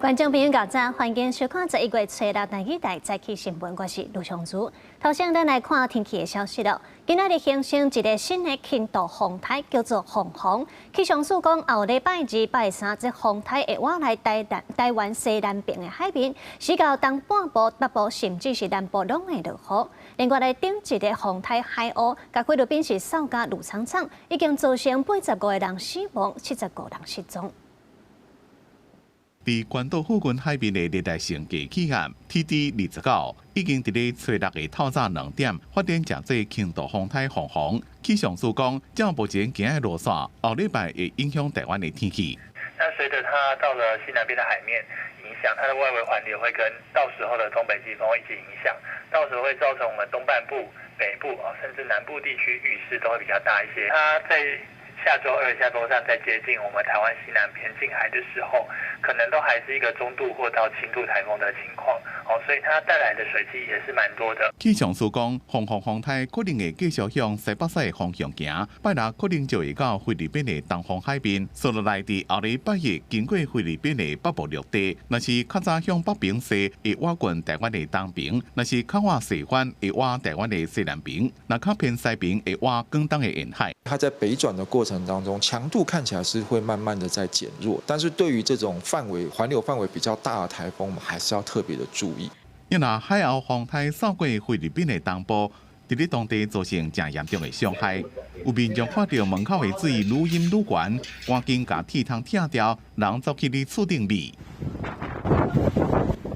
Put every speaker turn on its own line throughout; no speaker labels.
觀眾朋友早晨，歡迎收看11月初六台語台早起新聞，我是盧松如。頭先咱來看天氣的消息咯。今仔日形成一個新的輕度風颱，叫做鳳凰。氣象署講，後禮拜二、拜三，這風颱會倚來台南、台灣西南邊的海面，使到東半部、北部甚至是南部攏會落雨。另外來頂一个風颱海鷗，共菲律賓是掃甲挐蒼蒼，已經造成85個人死亡，75人失蹤。
佇關島附近海面的熱帶性低氣壓 TD 29，已經佇咧初六的透早2點發展成做輕度風颱鳳凰。氣象署講，照目前行的路線，後禮拜會影響台灣的天氣。
那隨著它到了西南邊的海面，影響它的外圍環流會跟到時候的東北季風一起影響，到時候會造成我們東半部、北部啊，甚至南部地區雨勢都會比較大一些。它在下週二、下週三再接近我們台灣西南邊近海的時候，可能都還是一個中度或到輕度颱風的情況，哦，所以它帶來的水汽也是蠻多的。
氣象署講，鳳凰風颱可能會繼續向西北西的方向行，拜六可能就會到菲律賓的東方海面，紲落來佇後禮拜一經過菲律賓的北部陸地，若是較早向北邊駛，會倚近台灣的東邊；若是較晚駛返，會倚台灣的西南邊；若較偏西邊，會倚廣東的沿海。
它在北轉的過程當中，強度看起來是會慢慢的在減弱，但是對於這種範圍環流範圍比較大的颱風，我們還是要特別的注意。
因為海鷗風颱掃過菲律賓的東部，佇咧當地造成誠嚴重的傷害。有民眾看著門口的水愈淹愈懸，趕緊共鐵窗拆掉，人走去咧厝頂避。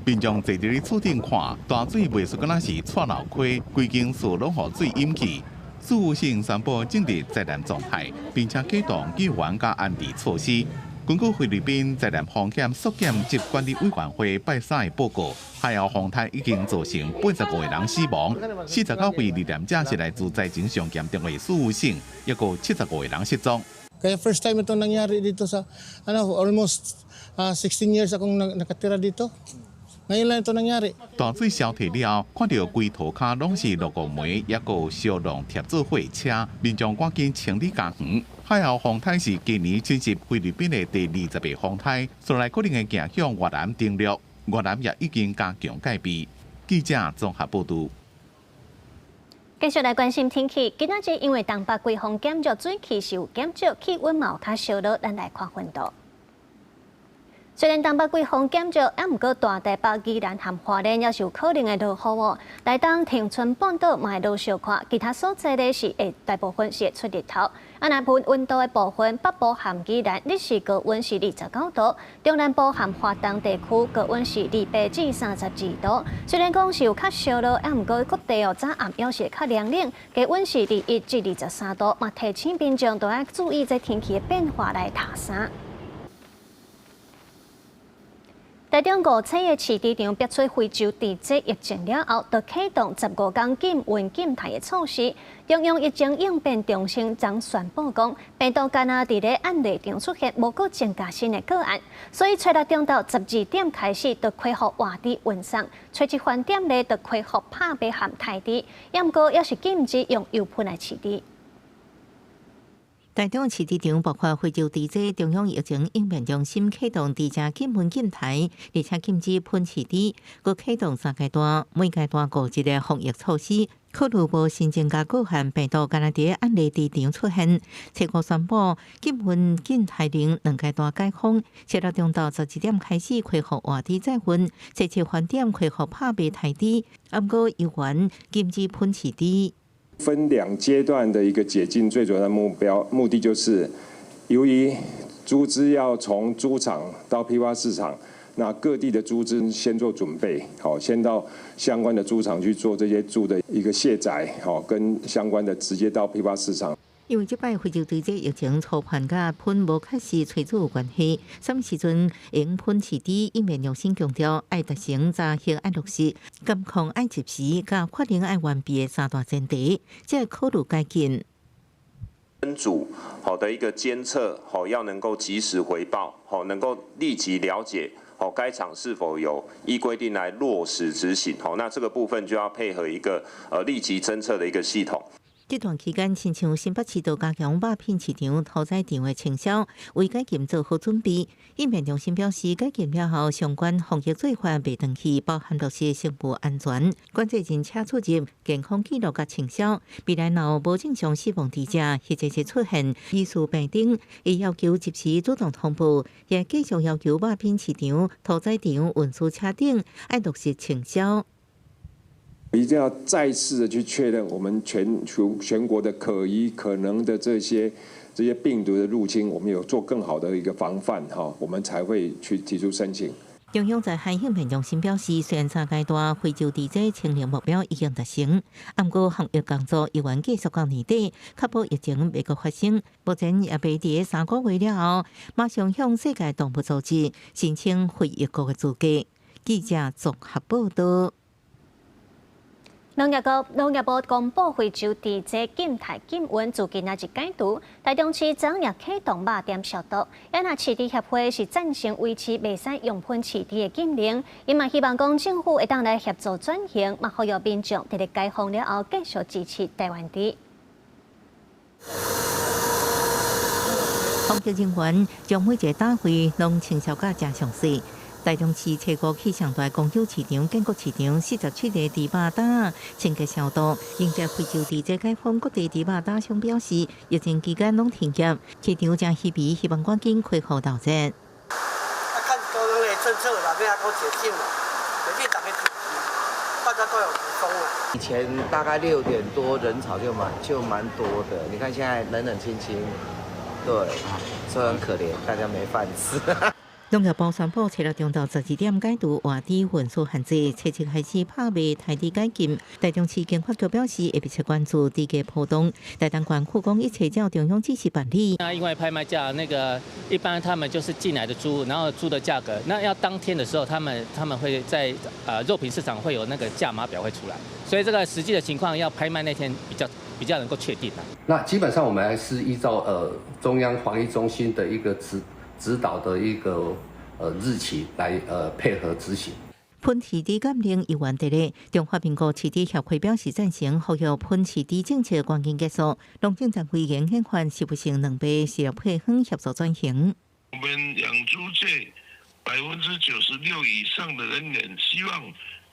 民眾坐佇咧厝頂看，大水袂輸敢若是掣老溪，規間厝攏予水淹去。宿霧縣宣布進入災難狀態，並且啟動救援佮安置措施。根據菲律賓災難風險縮減及管理委員會拜三的報告，海鷗風颱已經造成85個人死亡，49位罹難者是來自災情上嚴重的宿霧省，抑閣75個人失蹤。
Kaya first time ito nangyari dito sa ano, almost 16 years akong nakatira dito. Ngayon lang ito nangyari.
大水消退了後，看著規塗跤攏是落雨糜，抑閣燒熔疊做火車，民眾趕緊清理家園。海鷗風颱是今年侵襲菲律賓的第20個風颱，紲來可能會行向越南登陸，越南也已經加強戒備。記者綜合報導。
繼續來關心天氣，今仔日因為東北季風減弱，水汽是有減少，氣溫嘛有較燒熱，咱來看溫度。雖然東北季風減弱，猶毋過大台北、宜蘭和花蓮也是有可能會落雨哦。台東恆春半島嘛會落小可，其他所在咧是會大部分是會出日頭。啊，若論溫度的部分，北部和宜蘭日時高溫是29度，中南部和花東地區高溫是28至32度。雖然講是有較燒熱，猶毋過各地哦早暗猶是會較涼冷，低溫是21至23度。嘛提醒民眾都愛注意這天氣的變化來疊衫。台中五彩的飼豬場爆出非洲豬瘟疫情了後，就啟動15工禁運禁刣的措施。中央疫情應變中心昨宣布講，病毒敢若佇咧案例場出現，無閣增加新的個案，所以初六中晝12點開始就恢復活豬運送，初七飯點咧就恢復拍賣和刣豬，猶毋過猶是禁止用油噴來飼豬。
台中飼豬場爆發非洲豬瘟，中央疫情應變中心啟動豬隻禁運禁刣，而且禁止噴飼豬，閣啟動三階段，每階段5日的防疫措施。考慮無新增加個案，病毒敢若佇案例豬場出現，初五宣布禁運禁刣令兩階段解封，初六中晝12點開始恢復活豬載運，初七飯點恢復拍賣刣豬，毋過猶原禁止噴飼豬。
分兩階段的一個解禁，最主要的目標目的就是，由於豬隻要從豬場到批發市場，那各地的豬隻先做準備，好，先到相關的豬場去做這些豬的一個卸載，好，跟相關的直接到批發市場。
因為這擺非洲豬瘟疫情初判佮噴無確實催煮有關係，啥物時陣會用噴飼豬，應變中心強調愛達成查核愛落實、監控愛及時、佮法令愛完備的三大前提，才會考慮解禁。
分組好的一個監測，好要能夠及時回報，好能夠立即了解，好該場是否有依規定來落實執行，好那這個部分就要配合一個立即偵測的一個系統。
這段期間，親像新北市都加強肉品市場、屠宰場的清消，為解禁做好準備。應變中心表示，解禁了後，相關防疫做法袂斷去，包含落實食物安全、管制人車出入、健康記錄佮清消。未來若有無正常死亡豬隻，或者是出現疑似病徵，會要求及時主動通報，也繼續要求肉品市場、屠宰場、運輸車等愛落實清消。
一定要再次的去確認我們全球全國的可疑可能的這些病毒的入侵，我們有做更好的一個防範哈，我們才會去提出申請。
中央災害應變中心表示，雖然三階段非洲豬瘟清零目標已經達成，毋過防疫工作猶原繼續到年底，確保疫情袂閣發生。目前也袂佇3個月了後，馬上向世界動物組織申請非疫國的資格。記者綜合報道。
農業部公布非洲豬瘟禁刣禁運，自今仔日解除。台中市昨日啟動肉店消毒，也若飼豬協會是贊成維持袂使用噴飼豬的禁令，伊嘛希望講政府會當來協助轉型，嘛呼籲民眾佇咧解封了後繼續支持台灣豬。
防疫人員將每一個單位攏清消甲誠詳細。台中市初五氣象台公有飼場、建國飼場47個豬肉檔清潔消毒，迎接非洲豬瘟解封，各地豬肉檔商表示，疫情期間攏停業，市場誠稀微，希望趕緊恢復鬧熱。
啊，看中央的政策啦，欲按怎解禁嘛，解禁大家支持，大家都有苦衷啊。
以前大概6點多人潮就蠻多的，你看現在冷冷清清，對，所以很可憐，大家沒飯吃。
農業部宣布，初六中晝12點解除活豬運輸限制，初七開始拍賣刣豬解禁。台中市經發局表示，會密切關注豬價波動。台東縣府講，一切照中央指示辦理。
那因為拍賣價那個一般他們就是進來的豬，然後豬的價格，那要當天的時候，他們會在肉品市場會有那個價碼表會出來，所以這個實際的情況要拍賣那天比較能夠確定。
那基本上我們還是依照中央防疫中心的一個指導的一個日期來配合執行。
噴飼豬禁令猶原佇咧，中華民國飼豬協會表示贊成，呼籲噴飼豬政策趕緊結束。農政單位研研發是不是兩邊飼料配方協助轉型。
我們養豬界96%以上的人員希望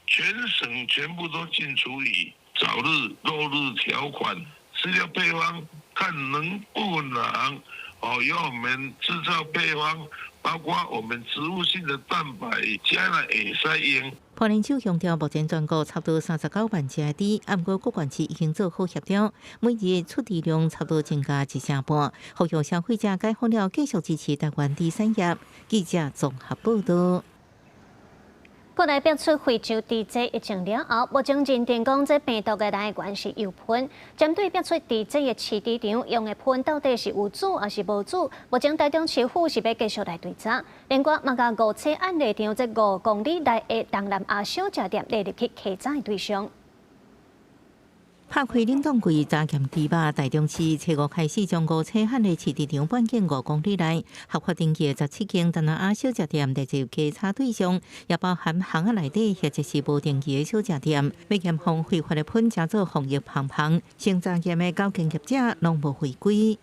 全省全部都進廚餘，早日落入條款，飼料配方看能不能哦，由我們製造配方，包括我們植物性的蛋白加了會使用。
破年酒強調，目前全國差不多39萬隻豬，毋過各縣市已經做好協調，每日出豬量差不多增加一成半，呼籲消費者解封了繼續支持台灣豬產業。記者綜合報道。
國內爆出非洲豬瘟疫情了後，目前認定講這病毒的來源是油噴。針對爆出豬瘟的飼豬場用的噴到底是有煮抑是無煮？目前台中市府是欲繼續來追查。另外，嘛共五車案例場這5公里內的東南亞小食店列入去稽查的對象。
拍開冷凍櫃查驗豬肉，台中市初五開始將五車漢的飼豬場半徑5公里內合法登記的17間東南亞小食店列入稽查對象，也包含巷仔內底或者是無登記的小食店。欲嚴防非法的噴成做防疫防範，先查驗的九間業者攏無違規。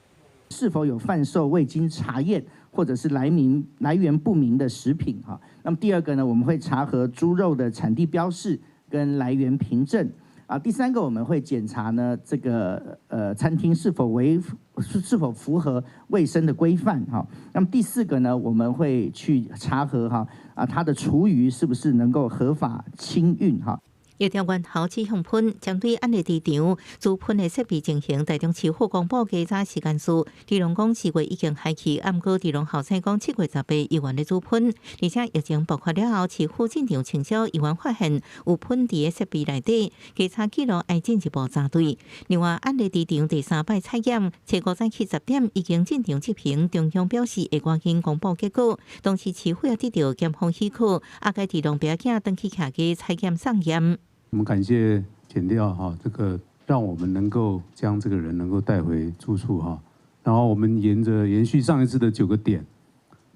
是否有販售未經查驗或者是來源不明的食品？哈，那麼第二個呢，我們會查核豬肉的產地標示跟來源憑證。啊，第三個我們會檢查呢，這個餐廳是否符合衛生的規範哈。那麼第四個呢，我們會去查核哈啊，它的廚餘是不是能夠合法清運哈。
疫調源頭指向噴，針對案例豬場豬噴的設備進行，台中市府公布稽查時間數，豬農講4月已經開去，毋過豬農後生講7月18猶原咧煮噴，而且疫情爆發了後，市府進場清消，猶原發現有噴豬的設備內底，稽查記錄愛進一步查對。另外，案例豬場第三擺採檢，初五早起10點已經進場執行，中央表示會趕緊公布結果。同時，市府也得到檢方許可，阿該豬農爸仔轉去徛家採檢送驗。
我們感謝檢調哈，這個讓我們能夠將這個人能夠帶回住處哈，然後我們沿着延續上一次的九個點，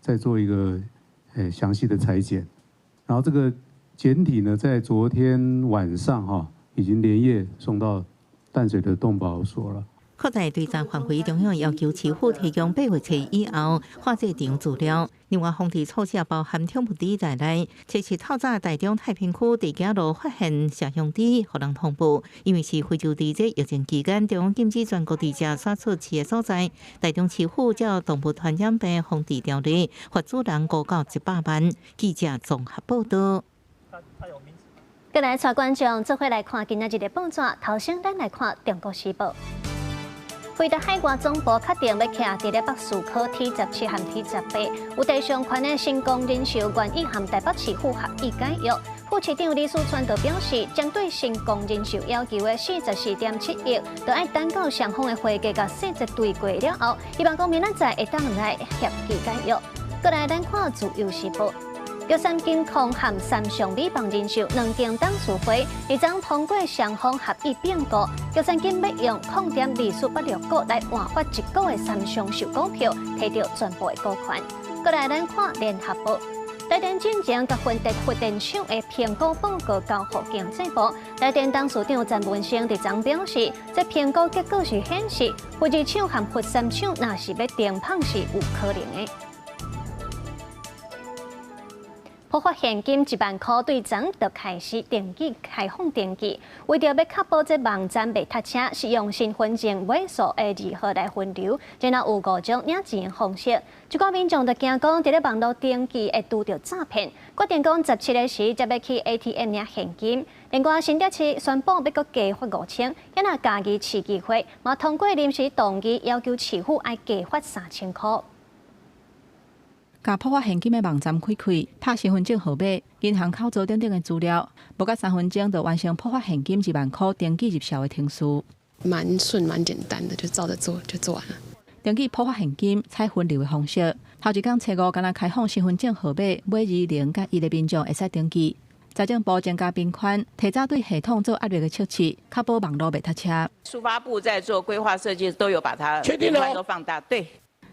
再做一個詳細的採檢，然後這個檢體呢，在昨天晚上哈已經連夜送到淡水的動保所了。
擴大追查範圍，中央要求市府提供8月初以後劃界場資料。另外，防治措施也包含寵物豬在內，測試透早台中太平區地家路發現麝香豬，予人通報。因為是非洲豬這疫情期間，中央禁止全國豬隻殺出市的所在。台中市府照動物傳染病防治條例，罰主人5到100萬。記者綜合報道。
過來帶觀眾做伙來看今仔日的報紙，頭先咱來看《中國時報》。輝達海外總部確定欲徛佇咧北士科 T17和 T18，有地上權的成功人壽願意和台北市府合意解約。副市長李四川就表示，針對成功人壽要求的44.7億，就愛等到雙方的會計佮細節對過了後，希望講明仔載會當來協議解約。過來咱看自由時報。玉山金控和三上美邦人壽兩間董事會，二昨通過雙方合意併購，玉山金欲用0.2486股來換發一股的三上壽股票，提著全部的股權。過來咱看聯合報，台電進前共分達發電廠的評估報告交予經濟部，台電董事長陳文生佇昨表示，這評估結果是顯示，福二廠和佛三廠若是欲停麭是有可能的。普發現金1萬箍對昨就開始登記開放登記，為著欲確保這網站袂塞車，是用身份證尾數的二號來分流，然後有五種領錢方式。一寡民眾就驚講，佇咧網路登記會拄著詐騙，決定講17个時才欲去 ATM 領現金。另外，新竹市宣布欲閣加發5000，也若嘉義市議會嘛通過臨時動議，要求市府愛加發3000箍。
共普發現金的網站開開，拍身份證號碼、銀行口座等等的資料，無夠3分鐘就完成普發現金1萬箍登記入數的程序。
蠻順、蠻簡單的，就照著做就做完了。
登記普發現金採分流的方式，頭一工初五敢若開放身份證號碼尾二零佮一的民眾會使登記。財政部增加頻寬，提早對系統做壓力的測試，確保網路袂塞車。
數發部在做規劃設計，都有把它頻寬都放大，對。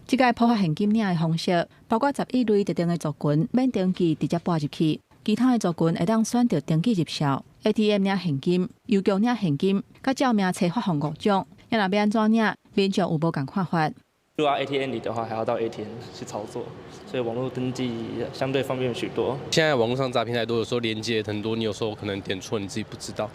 這個普發現金領的方式，包括11類特定的族群免登記直接撥入去，其他的族群會當選擇登記入數、ATM 領現金、郵局領現金，佮照明冊發放五種。也若欲按怎領，民眾有無仝看法？
如果 ATM 裡的話，還要到 ATM 去操作，所以網絡登記相對方便許多。
現在網絡上詐騙太多，有時候連結很多，你有時候可能點錯，你自己不知道。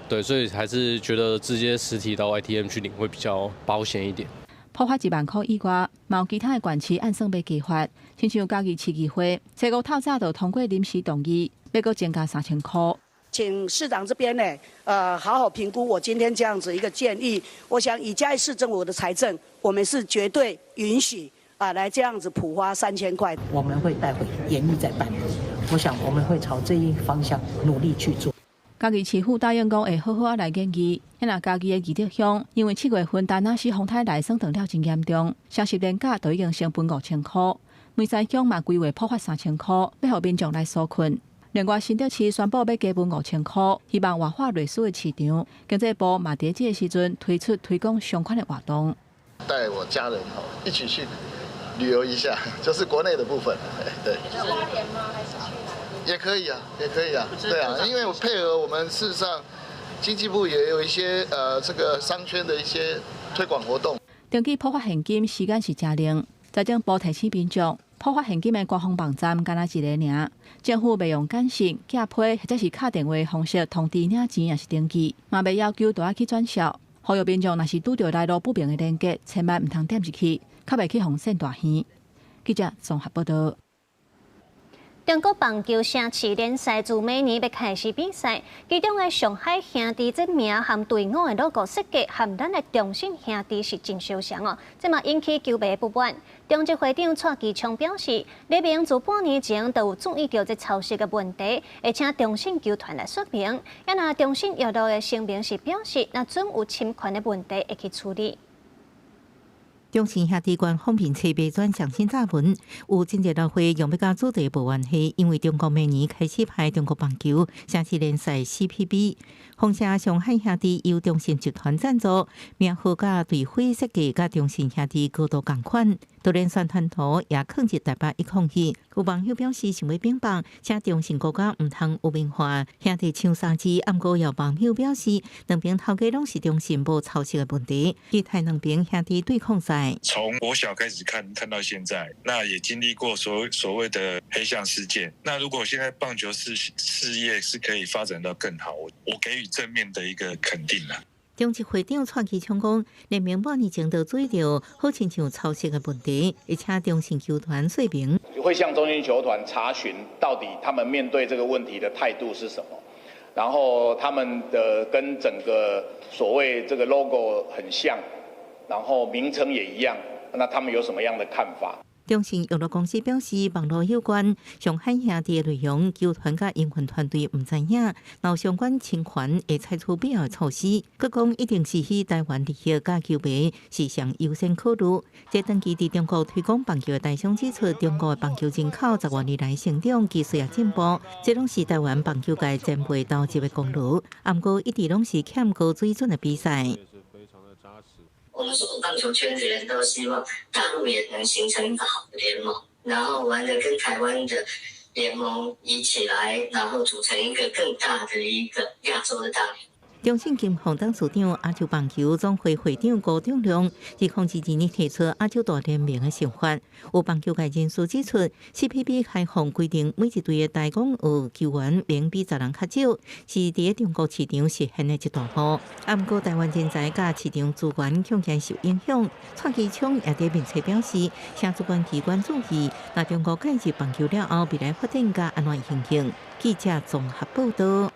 對，所以還是覺得直接實體到 ATM 去領會比較保險一點。
普發1萬箍以外，嘛有其他的縣市按算欲加發，親像嘉義市議會，初五透早就通過臨時動議，欲閣增加3000箍。
請市長這邊呢，好好評估我今天這樣子一個建議。我想以嘉義市政府的財政，我們是絕對允許啊，來這樣子普發3000塊。
我們會帶回研議再辦理。我想我們會朝這一方向努力去做。
嘉義市府答應講會好好仔來研議。若嘉義的義德鄉，因為7月份田納西風颱來，損斷了真嚴重，雙十連假就已經成分5000箍。梅山鄉嘛規劃普發3000箍，欲予民眾來紓困。另外，新竹市宣布欲加分5000箍，希望活化類似的市場。經濟部嘛佇這个時陣推出推廣相關的活動。
帶我家人吼一起去旅遊一下，就是國內的部分。對。
是花蓮嗎？還是去哪？
也可以啊，也可以啊。對啊，因為我配合我們事實上經濟部也有一些這個商圈的一些推廣活動。
登記普發現金時間是誠靈，財政部提醒民眾，普發現金的官方網站敢若一个爾，政府袂用簡訊、寄批或者是敲電話的方式通知領錢抑是登記，嘛袂要求都愛去轉數。呼籲民眾若是拄著來路不明的連結，千萬毋通點入去，較袂去予騙大耳。記者綜合報道。
中國棒球城市聯賽自明年欲開始比賽，其中的上海兄弟這名和隊伍的 logo 設計和咱的中信兄弟是真相像哦，這嘛引起球迷不滿。中職會長蔡其昌表示，聯盟自半年前就有注意著這抄襲的問題，會請中信球團來說明。也若中信娛樂的聲明是表示，若準有侵權的問題，會去處理。
中信兄弟官方面冊欲轉上新炸文，有真濟老會用欲佮主題無關係，因為中國明年開始拍中國棒球城市聯賽 CPB，風聲上海兄弟由中信集團贊助，名號佮隊徽設計佮中信兄弟高度仝款。就連宣傳圖也囥佇台北一空去。有網友表示想欲反駁，請中信國家毋通污名化兄弟搶三支。毋過有網友表示，兩邊頭家攏是中信無抄襲的問題，期待兩邊兄弟對抗賽。
從國小開始看，看到現在，那也經歷過所謂的黑象事件。那如果現在棒球事業是可以發展到更好，我給予正面的一個肯定啦。
中職會長蔡其昌講，聯盟半年前就注意著，好親像抄襲的問題，而且中信球團說明，
會向中信球團查詢到底他們面對這個問題的態度是什麼，然後他們的跟整個所謂這個 logo 很像，然後名稱也一樣，那他們有什麼樣的看法？
中信娛樂公司表示，網路有關上海兄弟的內容，球團佮營運團隊毋知影，若有相關侵權會採取必要措施。閣講一定是以台灣利益佮球迷是上優先考慮。這長期佇中國推廣棒球的台商指出，中國的棒球人口十外年來成長，技術也進步，這攏是台灣棒球界前輩投入的功勞。毋過一直攏是欠高水準的比賽。
我們所有棒球圈的人都希望大陸也能形成一個好的聯盟，然後玩得跟台灣的聯盟一起來，然後組成一個更大的一個亞洲的大聯盟。
中信金控董事長亞洲棒球總會會長辜仲諒，2022年提出亞洲大聯盟的想法。有棒球界人士指出，CPB 開放規定每一隊的台港澳球員免比十人較少，是佇中國市場實現的一大步。啊，毋過台灣人才佮市場資源恐驚受影響。蔡其昌也佇面冊表示，請主管機關注意，若中國介入棒球了後，未來發展佮按怎情形？記者綜合報道。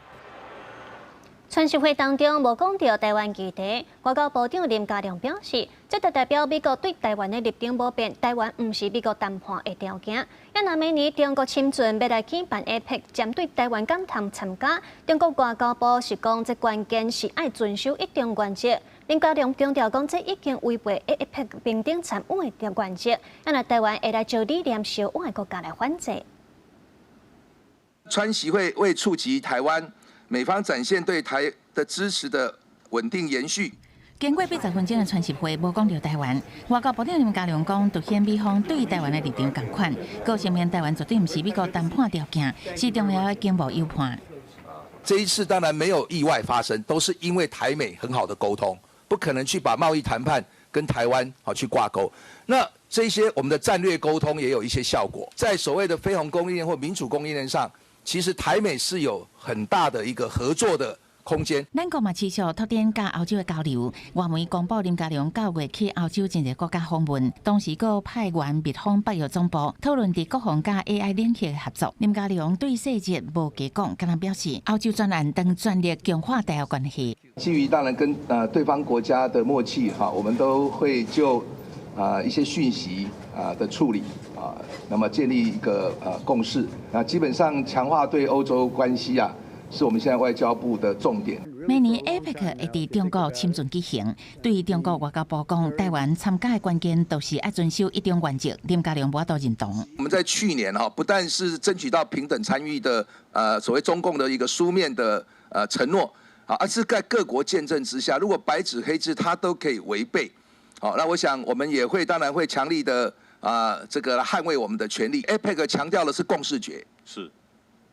川習會當中無講著台灣議題，外交部長林佳龍表示，這就代表美國對台灣的立場無變，台灣毋是美國談判的條件。啊若明年中國深圳欲來舉辦 APEC，針對台灣敢通參加，中國外交部是講，這關鍵是愛遵守一中原則。林佳龍強調講，這已經違背 APEC 平等參與的原則。啊若台灣會來招理念相倚的國家來反制。
川習會未觸及台灣。美方展現對台的支持的穩定延續。
經過80分鐘的川習會，無講著台灣。外交部長林佳龍講，凸顯美方對台灣的立場仝款，閣聲明台灣絕對毋是美國談判條件，是重要的經貿友伴。
這一次當然沒有意外發生，都是因為台美很好的溝通，不可能去把貿易談判跟台灣好去掛鈎。那這些我們的戰略溝通也有一些效果，在所謂的非紅供應鏈或民主供應鏈上。其實台美是有很大的一個合作的空間。
咱國嘛持續拓展佮歐洲的交流。外媒公布林佳龍9月去歐洲真濟國家訪問，當時閣派員密訪北約總部，討論佇國防佮 AI 領域的合作。林佳龍對細節無加講，敢若表示歐洲專案當全力強化台歐關係。
基於當然跟對方國家的默契哈，我們都會就一些訊息的處理啊，那麼建立一個共識。那基本上強化對歐洲關係啊，是我們現在外交部的重點。
明年 APEC 會佇中國深圳舉行，對中國外交部講，台灣參加的關鍵就是愛遵守一中原則。林佳龍無法度認同。
我們在去年哈，不但是爭取到平等參與的所謂中共的一個書面的承諾啊，而是在各國見證之下，如果白紙黑字他都可以違背，好，那我想我們也會當然會強力的這個捍衛我們的權利。APEC 強調的是共識決，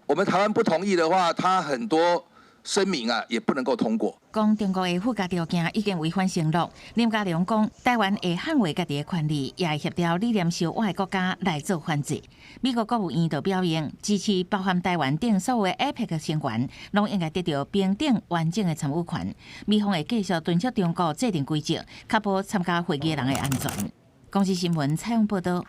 我們台灣不同意的話，他很多聲明啊，也不能夠通過。
講中國的附加條件已經違反承諾。林佳龍講，台灣會捍衛家己的權利，也會協調理念相倚的國家來做反制。美國國務院就表明支持包含台灣等所有的 APEC 成員，攏應該得著平等完整的參與權。美方會繼續敦促中國制定規則，確保參加會議的人的安全。公視新聞採訪報導。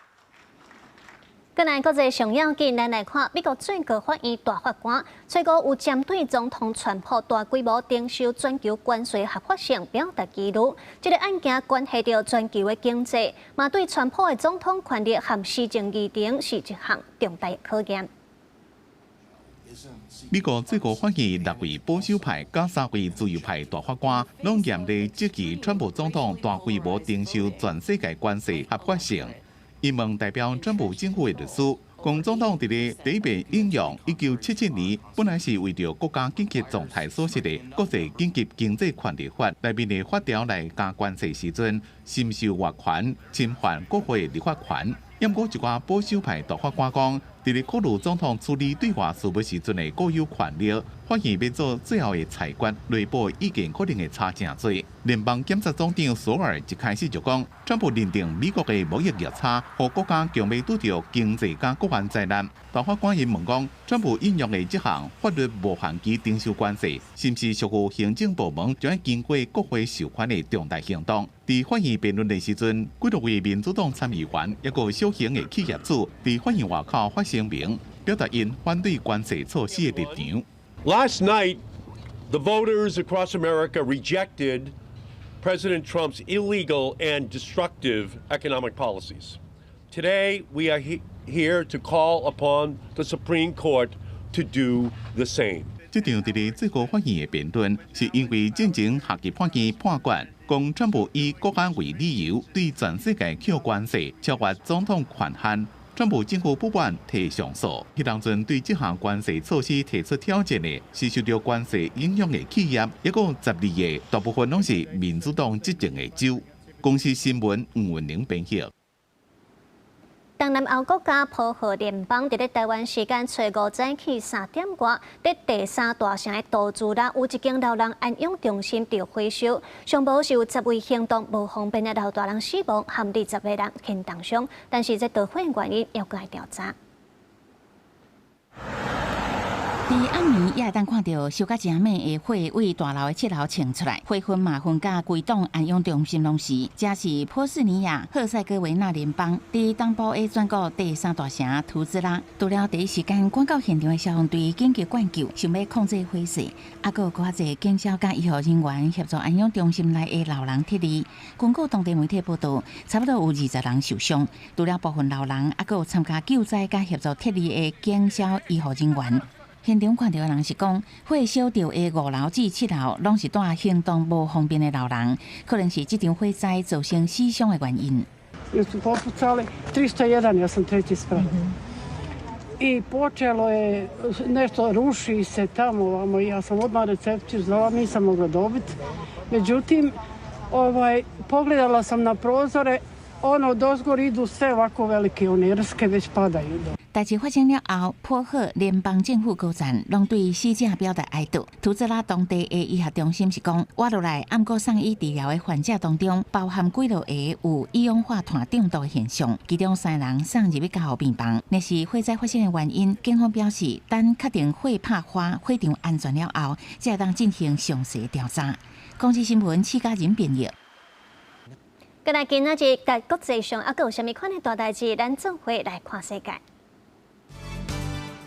過來國際上要緊，咱來看美國最高法院大法官，初五有針對總統川普大規模徵收全球關稅合法性表達疑慮。這個案件關係著全球的經濟，嘛對川普的總統權力和施政議程是一項重大考驗。
美國最高法院六位保守派佮三位自由派大法官，攏嚴厲質疑川普總統大規模徵收全世界關稅合法性。𪜶問代表川普政府的律師，講總統佇咧第一遍引用1977年本來是為著國家緊急狀態所設的國際緊急經濟權力法內面的法條來加關稅時陣，深受越權侵犯國會立法權。毋過一寡保守派大法官講，佇咧考慮總統處理對外事務時陣的固有權力，法院欲做最後的裁決，內部意見可能會差誠濟。聯邦檢察總長索爾一開始就講，川普認定美國的貿易逆差，予國家強欲拄著經濟佮國安災難。大法官𪜶問講，川普引用的這項法律無限期徵收關稅，是毋是屬於行政部門將愛經過國會授權的重大行動？佇法院辯論的時陣，幾多位民主黨參議員抑閣小型的企業主佇法院外口發聲明，表達𪜶反對關稅措施的立場。
Last night, the voters across America rejected President Trump's illegal and destructive economic policies. Today, we are here to call upon the Supreme Court to do the same.
這場佇咧最高法院的辯論，是因為進前下級法院判決，講川普以國安為理由對全世界扣關稅，超越總統權限。川普政府不滿提上訴，彼當陣對這項關稅措施提出挑戰的，是受著關稅影響的企業，抑閣12個，大部分攏是民主黨執政的州。公視新聞吳文玲編譯。
東南亞國家波荷聯邦佇咧台灣時間初五早起3點外，佇第三大城的圖茲拉有一間老人安養中心著火燒，上無是有10位行動無方便的老大人死亡，含20個人輕重傷，但是這著火原因猶閣愛調查。
佇暗暝也會當看著燒甲誠猛的火對大樓的7樓衝出來，火雲嘛熏甲規棟安養中心攏是。這是波斯尼亞赫塞哥維納聯邦佇東部的全國第三大城圖茲拉，除了第一時間趕到現場的消防隊緊急灌救，想欲控制火勢，猶閣有較濟警消佮醫護人員協助安養中心內的老人撤離。根據當地媒體報導，差不多有20人受傷，除了部分老人，猶閣有參加救災佮協助撤離的警消醫護人員。現場看著的人是講，火燒著的5樓至7樓，攏是蹛行動無方便的老人，可能是這場火災造成死傷的原因。
Su popucali 301, ja sam treći sprat. I počelo je, nešto ruši se tamo, ovamo, ja sam odmah recepciju zvala, nisam mogla dobiti. Međutim, ovaj, pogledala sam na prozore, ono odozgor idu sve ovako velike, one rske već padaju.
代誌發生了後，波荷聯邦政府高層攏對死者表達哀悼。圖茲拉當地的醫學中心是講，活落來毋過送醫治療的患者當中，包含幾落個有一氧化碳中毒的現象，其中三人送入去加護病房。若是火災發生的原因，警方表示，等確定火拍花、火場安全了後，才會當進行詳細調查。公視新聞施嘉仁編譯。
過來今仔日佇國際上猶閣有啥物款的大代誌，咱做伙來看世界。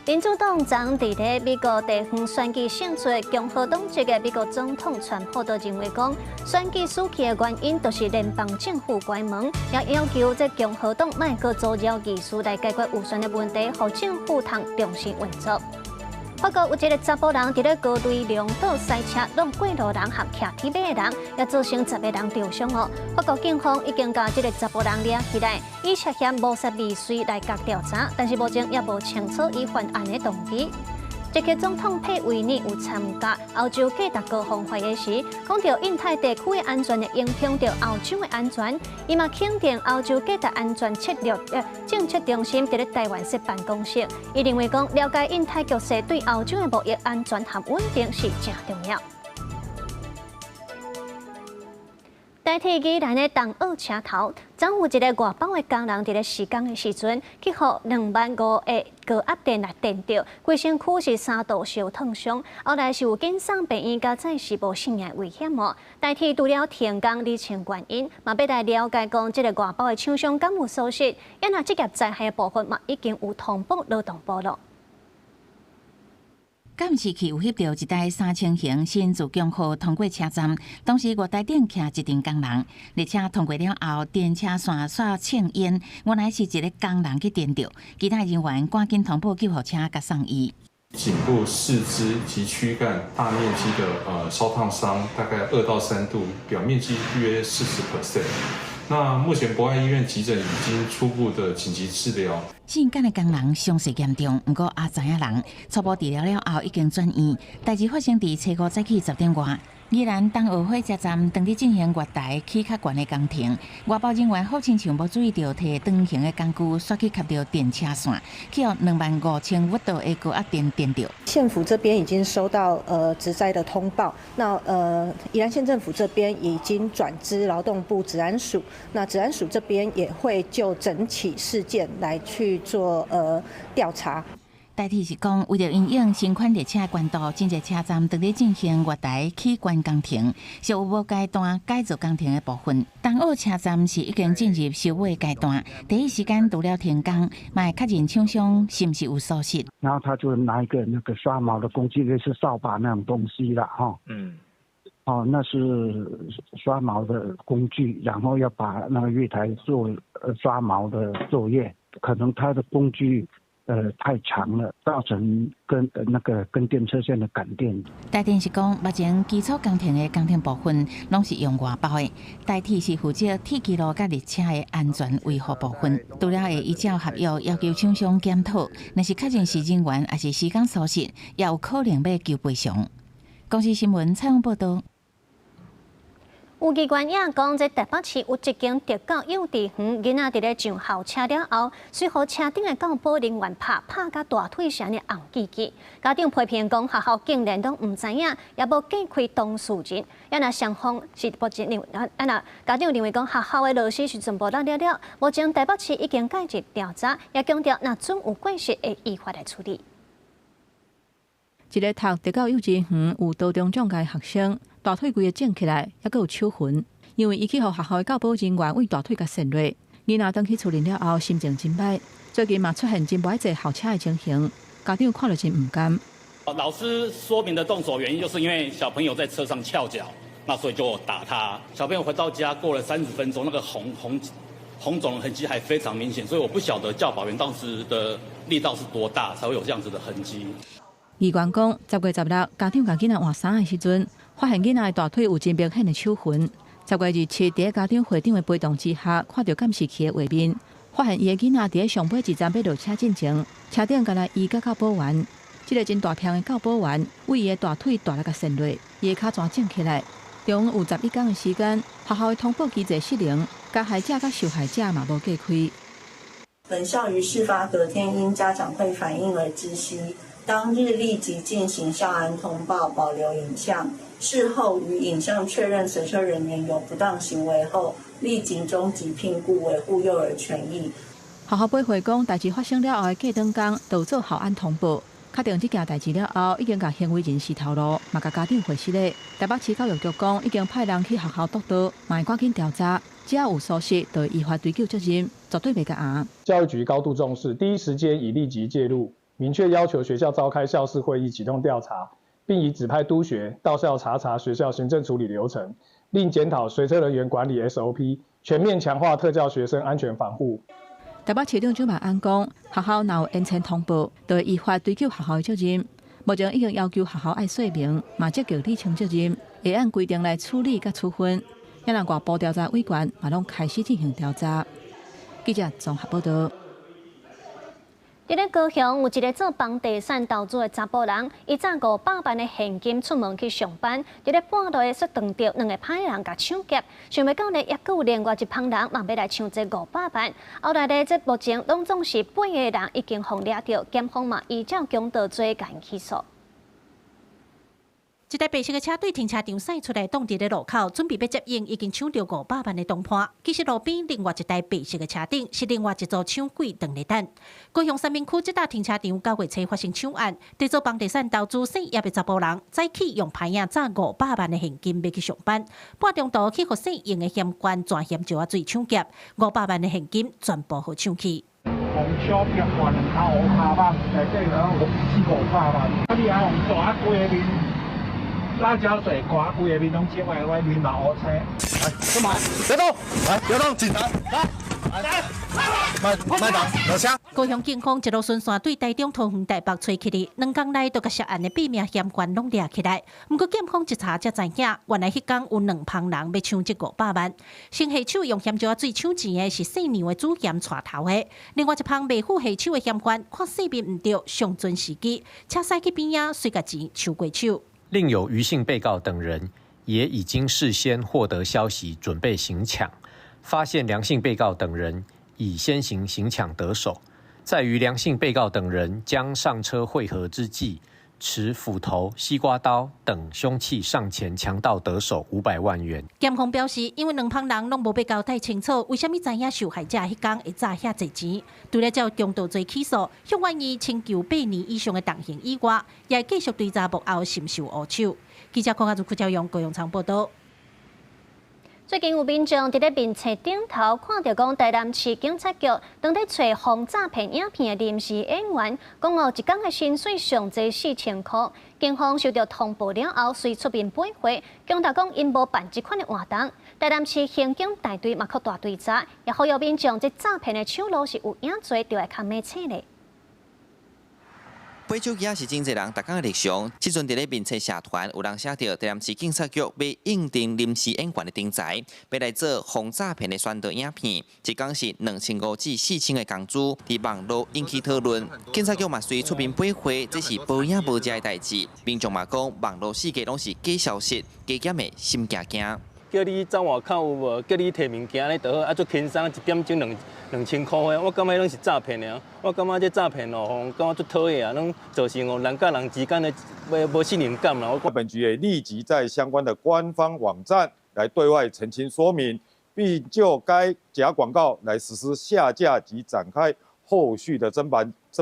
民主黨昨佇咧美國地方選舉勝出，共和黨籍的美國總統川普都認為講，選舉輸去的原因就是聯邦政府關門，也要求這共和黨莫閣阻撓議事來解決預算的問題，予政府通重新運作。法國有一个查埔人佇咧高雷隆島賽車，挵過路人和騎鐵馬的人，也造成10個人著傷哦。法國警方已經共這个查埔人掠起來，以涉嫌謀殺未遂來共調查，但是目前猶無清楚伊犯案的動機。捷克總統佩維爾有參加歐洲價值高峰會議時，講著印太地區的安全會影響著歐洲的安全。伊嘛肯定歐洲價值安全策略政策中心佇咧台灣設辦公室。伊認為講了解印太局勢對歐洲的貿易安全和穩定是誠重要。台鐵宜蘭的東澳車頭，昨有一个外包的工人佇咧施工的時陣，去予2萬5的高壓電來電著，規身軀是3度燒燙傷，後來是有緊送病院，佮暫時無性命危險哦。台鐵除了停工釐清原因，嘛欲來了解講這个外包的廠商敢有疏失，抑若職業災害的部分嘛已經有通報勞動部咯。
監視器有翕著一台3000型新自強號通過車站，當時月台頂徛一陣工人，列車通過了後，電車線煞衝煙，原來是一个工人去電著，其他人員趕緊通報救護車共送醫。
頸部、四肢及軀幹大面積的燒燙傷，大概2到3度，表面積約40%。那目前博愛醫院急診已經初步的緊急治療。
姓簡的工人傷勢嚴重，毋過也知影人初步治療了後已經轉院。代誌發生佇初五早起10點外，宜蘭東澳火車站當佇進行月台起較懸的工程，外包人員好親像無注意著提長形的工具，煞去磕著電車線，去予25,000伏的高壓電電著。
縣府這邊已經收到職災的通報，那宜蘭縣政府這邊已經轉知勞動部職安署，那職安署這邊也會就整起事件來去做調查。
台鐵是講，為著因應新款列車的懸度，真濟車站當咧進行月台起懸工程，屬有無階段改造工程的部分。東澳車站是已經進入收尾階段，第一時間除了停工，嘛會確認廠商是毋是有疏失。
然後他就拿一個那個刷毛的工具，類似掃把那種東西啦，哈。哦，那是刷毛的工具，然後要把那個月台做刷毛的作業，可能他的工具太長了，造成跟那個跟電車線的感電。
台電是講，目前基礎工程的工程部分攏是用外包的，台鐵是負責鐵支路佮列車的安全維護部分。除了會依照合約要求廠商檢討，若是確認是人員抑是施工疏失，也有可能欲求賠償。公視新聞採訪報導。
有議員也講，這台北市有一間特教幼稚園，囡仔佇咧上校車了後，隨予車頂的教保人員拍，拍甲大腿是按呢紅記記。家長批評講，學校竟然攏毋知影，也無隔開當事人。啊若雙方是不認為，啊若家長認為講學校的老師是全部落了了。目前台北市已經介入調查，也強調若準有過失，會依法來處理。
一个讀特教幼稚園有多重障礙學生，大腿規个腫起來，猶閣有手痕，因為伊去予學校的教保人員對大腿共扇落。囡仔轉去厝裡了後，心情真䆀。最近嘛出現真無愛坐校車的情形，家長看著真毋甘。
老師說明的動手原因，就是因為小朋友在車上翹腳，那所以就打他。小朋友回到家過了30分鐘，那個紅腫的痕跡還非常明顯，所以我不曉得教保員當時的力道是多大，才會有這樣子的痕跡。
議員講，10月16，家長共囡仔換衫的時陣，發現囡仔的大腿有真明顯的手痕。10月27，佇咧家長會長的陪同之下，看著監視器的畫面，發現伊的囡仔佇咧上尾一站欲落車進前，車頂干焦伊佮教保員，這个真大片的教保員對伊的大腿大力共扇落，伊的跤全腫起來。中有11天的時間，學校的通報機制失靈，加害者佮受害者嘛無隔開。
本校於事發隔天因家長會反映而知悉。當日立即進行校安通報，保留影像。事後於影像確認隨車人員有不當行為後，立即終止聘僱，維護幼兒權益。
學校回應講，代誌發生了後的隔兩工，就做校安通報，確定這件代誌了後，已經共行為人示頭路，嘛共家長回信咧。台北市教育局講，已經派人去學校督導，嘛會趕緊調查，只要有疏失，就會依法追究責任，絕對袂共尪。
教育局高度重視，第一時間已立即介入。明確要求學校召開校事會議，啟動調查，並已指派督學到校查查學校行政處理流程，另檢討隨車人員管理 SOP，全面強化特教學生安全防護。
台北市長蔣萬安講，學校若有延遲通報，就會依法追究學校的責任。目前已經要求學校愛說明，嘛積極釐清責任，會按規定來處理佮處分。也若外部調查委員嘛攏開始進行調查。記者綜合報導。
佇咧高雄有一个做房地產投資的查埔人，伊攑500萬的現金出門去上班，佇咧半路的煞撞著兩个歹人共搶劫，想袂到呢，猶閣有另外一幫人嘛欲來搶這五百萬。後來呢，這目前攏總是八個人已經予掠著，檢方嘛依照強盜罪共𪜶起訴。
一台白色的車對停車場駛出來，擋佇咧路口，準備欲接應已經搶著五百萬的同伴。其實路邊另外一台白色的車頂是另外一組搶鬼當咧等。高雄三民區這搭停車場9月初發生搶案，佇做房地產投資生意的查埔人，早起用牌仔攑五百萬的現金欲去上班，半中途去予姓楊的嫌犯全嫌石仔水搶劫，五百萬的現金全部予搶去。
從小劫換兩跤烏跤蠓，內底有四五百萬，啊你還予跩規个面。辣椒水刮規个面攏腫的，我面嘛烏青。
來，幹嘛？別動！來，別動，警察來。
麥麥擋，攞槍。
高雄警方一路巡線對台中、桃園、台北揣起哩，2工內就共涉案的八名嫌犯攏掠起來。毋過檢方一查才知影，原來彼工有兩幫人欲搶這500萬。先下手用鹹椒仔水搶錢的是姓梁的主嫌帶頭的，另外一幫未付下手的嫌犯看勢面毋對，上準時機，車駛去邊仔，隨共錢搶過手。
另有余姓被告等人也已經事先獲得消息，準備行搶，發現梁姓被告等人已先行行搶得手，在與梁姓被告等人將上車會合之際，持斧頭、西瓜刀等兇器上前強盜得手500萬元。
檢方表示，因為兩幫人攏無欲交代清楚，為啥物知影受害者彼工會詐遐濟錢？除了照強盜罪起訴，向願意請求8年以上的重刑以外，也會繼續追查幕後深仇烏手。記者鄺阿如、柯昭勇、高永昌報道。
最近有民眾佇咧面冊頂頭看著講台南市警察局當咧揣防詐騙影片的臨時演員，講哦一工的薪水上濟4000箍。警方收到通報了後，隨出面配合，強調講𪜶無辦這款的活動。台南市刑警大隊嘛擴大追查，也呼籲民眾這詐騙的手路是有影濟，就愛較密切咧。
買手機仔是真濟人逐工的日常。這陣佇咧面冊社團有人寫著台南市警察局欲應徵臨時演員的徵才，欲來做防詐騙的宣導影片，一工是2500至4000的工資，佇網路引起討論。警察局嘛隨出面配合，這是無影無跡的代誌。民眾嘛講，網路世界攏是假消息，加減會心驚驚。
叫你走外口有無？叫你提物件按呢就好，啊，足輕鬆，一點鐘2000箍的，我感覺攏是詐騙的。我感覺這詐騙哦，感覺足討厭啊，攏造成哦人佮人之間的無信任感啦。
我本局也立即在相關的官方網站來對外澄清說明，並就該假廣告來實施下架及展開後續的偵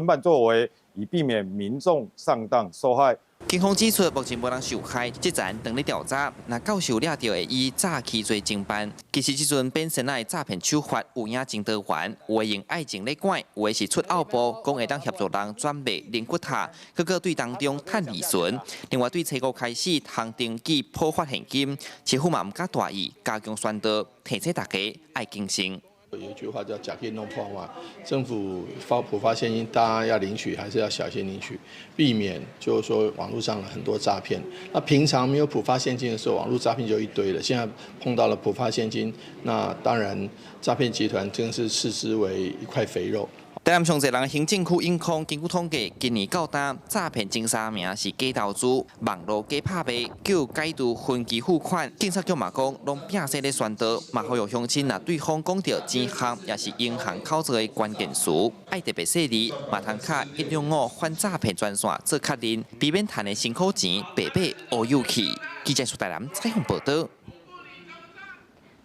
辦作為，以避免民眾上當受害。
警方指出，目前無人受害，這陣當咧調查，若到時掠著會以詐欺罪偵辦。其實這陣變身的詐騙手法有影真多元，有的用愛情咧拐，有的是出奧步，講會當協助人轉賣靈骨塔，閣閣對當中趁利潤。另外對初五開始通登記普發現金，市府嘛毋敢大意，加強宣導，提醒大家愛謹慎。
有一句話叫“呷緊弄破碗”，政府發普發現金，大家要領取還是要小心領取，避免就是說網絡上很多詐騙。那平常沒有普發現金的時候，網絡詐騙就一堆了。現在碰到了普發現金，那當然詐騙集團真是視之為一塊肥肉。
台南上濟人行政區永康，根據統計，今年到今詐騙前三名是假投資、網路假拍賣、叫解除分期付款。警察局嘛講，攏摒洗咧宣導，嘛呼籲鄉親若對方講著錢項，抑是銀行口座的關鍵詞，愛特別細膩，嘛通敲165反詐騙專線做確認，避免趁的辛苦錢白白烏有去。記者蘇台南採訪報導。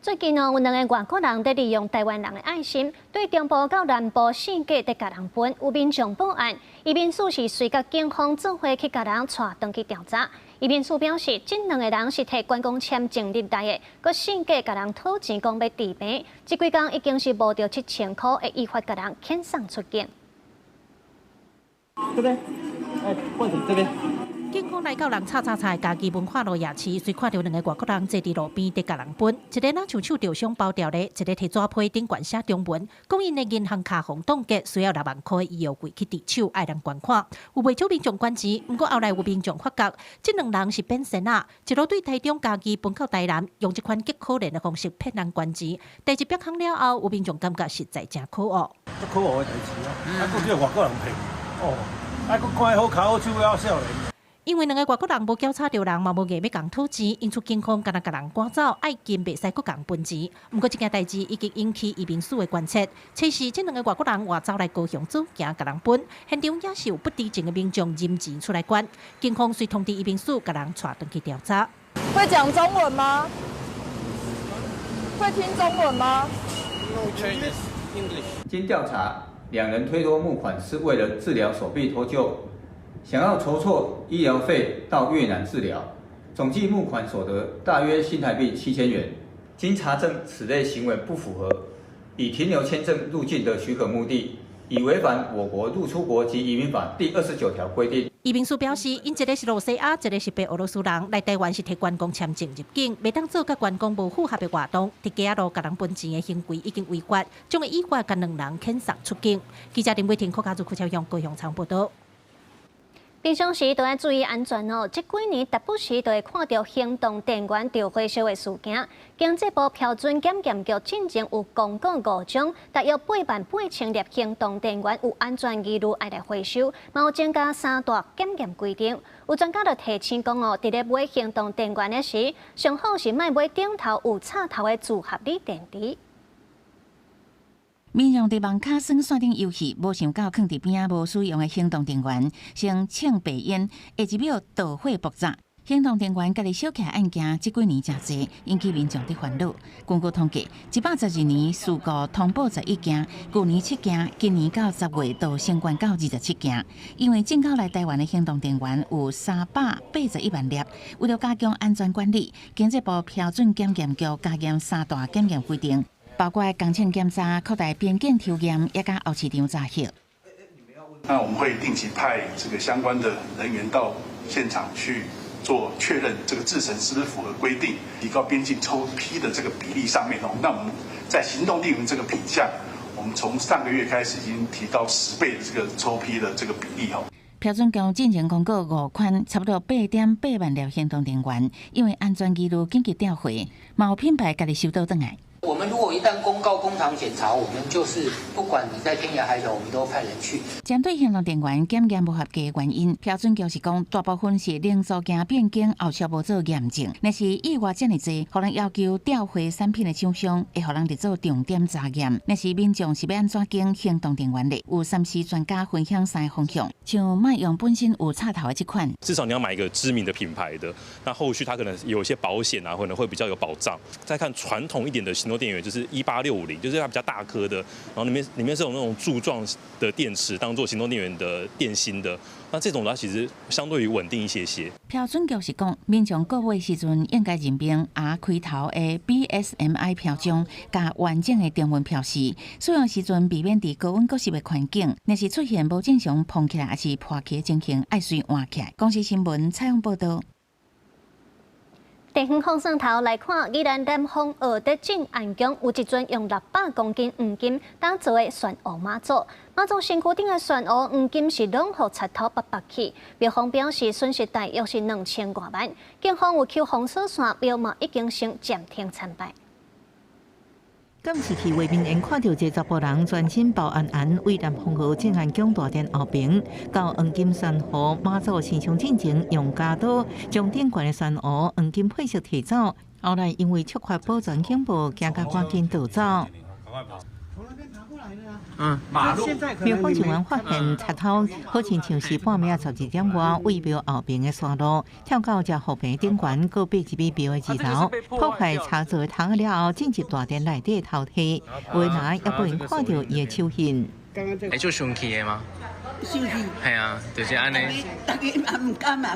最近哦，有兩个外國人佇利用台灣人的愛心，對中部到南部四界佇共人分，有民眾報案，移民署是隨佮警方做伙去共人帶轉去調查。移民署表示，這兩个人是提觀光簽證入來的，閣四界共人討錢，講欲治病，這幾工已經是募著7000箍，會依法共人遣送出境。
這邊，哎，換這邊。
警方來到人吵吵吵的嘉義文化路夜市，隨看著兩个外國人坐佇路邊佇共人分，一个若像手著傷包牢咧，一个提紙皮頂懸寫中文，講𪜶的銀行卡予凍結，需要6萬箍的醫藥費去治手，愛人捐款。有袂少民眾捐錢，毋過後來有民眾發覺，這兩人是變仙仔，一路對台中嘉義分到台南，用這款極可憐的方式騙人捐錢。代誌煏空了後，有民眾感覺實在誠可惡。
足可惡的代誌啊！啊，閣叫外國人騙，哦，啊，閣看好跤好手猶少年。
因為兩个外國人無攪吵著人，嘛無硬欲共討錢，因此警方敢若共人趕走，愛金袂使閣共分錢。毋過這件代誌已經引起移民署的關切，測試這兩个外國人外走來高雄組行共人分，現場也是有不知情的民眾認錢出來捐，警方遂通知移民署，共人帶轉去調查。
會講中文嗎？會聽中文嗎
？No Chinese, English。
經調查，兩人推脫募款是為了治療手臂脫臼。想要籌措醫療費到越南治療，總計募款所得大約新台幣7000元。經查證，此類行為不符合以停留簽證入境的許可目的，已違反我國入出國及移民法第29條規定。
移民署表示，𪜶一个是露西亞，一个是白俄羅斯人，來台灣是提觀光簽證入境，袂當做佮觀光無符合的活動，佇街仔路共人分錢的行為已經違法，將會依法共兩人遣送出境。記者林偉婷、柯家祖、柯超勇高雄場報道。
平常時都愛注意安全哦。這幾年，時不時都會看著行動電源著火燒的事件。經濟部標準檢驗局進前有公告五種，大約88,000粒行動電源有安全疑慮，愛來回收，嘛有增加三大檢驗規定。有專家就提醒講哦，佇咧買行動電源的時，上好是莫買頂頭有插頭的組合鋰電池。
民眾佇網跤耍線頂遊戲，無想到囥佇邊仔無使用的行動電源，先衝白煙，下一秒導火爆炸。行動電源家己燒起來案件，這幾年誠濟，引起民眾的煩惱。根據統計，112年事故通報11件，舊年7件，今年到10月就升懸到27件。因為進口來台灣的行動電源有381萬粒，為了加強安全管理，經濟部標準檢驗局加嚴三大檢驗規定。包括工廠檢查、擴大邊境抽驗，也佮後市場查核。
那我們會定期派這個相關的人員到現場去做確認，這個製程是不是符合規定，提高邊境抽批的這個比例上面哦。那我們在行動電源這個品項，我們從上個月開始已經提高10倍的這個抽批的這個比例哦。
標準局進前公告五款，差不多8.8萬粒行動電源，因為安全疑慮緊急調回，嘛有品牌家己收倒轉來。
我們如果一旦公告工廠檢查，我們就是不管你在天涯海角，我們都派人去。
針對行動電源檢驗無合格的原因，標準局是講大部分是零組件變更後續無做驗證，若是意外遮爾濟，予人要求調回產品的廠商，會予人佇做重點查驗。若是民眾是欲按怎揀行動電源的，有三 C 專家分享三個方向，像莫用本身有插頭的這款，
至少你要買一個知名的品牌的，那後續它可能有一些保險啊，可能會比較有保障。再看傳統一點的行動電源，就是18650，就是它比較大顆的，然後裡面是有那種柱狀的電池當做行動電源的電芯的，那這種的話其實相對於穩定一些些。
標準局是講，民眾購買時陣應該認明 R 開頭的 BSMI 標章，佮完整的中文標示。使用時陣避免佇高溫過濕的環境，若是出現無正常膨起來抑是破去的情形，愛隨換起來。公視新聞採訪報導。
地方放送頭來看，宜蘭南方澳的鎮安宮有一尊用600公斤黃金打造的玄武媽祖，媽祖身軀頂的玄武黃金是攏予賊偷剝剝去。廟方表示損失大約是2000外萬，警方有扣封鎖線，廟嘛已經先暫停參拜。
監視器畫面緣看著一个查埔人全身包絚絚，對南風河鎮安宮大殿後爿，到黃金玄武媽祖神像進前，用鉸刀將頂懸的玄武黃金配飾提走。後來因為觸發保全警報，驚甲趕緊逃走。廟方人員發現賊偷好親像是半暝12點外，對廟後爿的山路跳到遮護棚頂懸，閣爬入去廟的二樓，破壞插座的窗了後，進入大殿內底偷提，有的人也無閒看著伊的手印。
會足生氣的嗎？
生氣。
係啊，就是按呢。
逐家嘛毋甘嘛，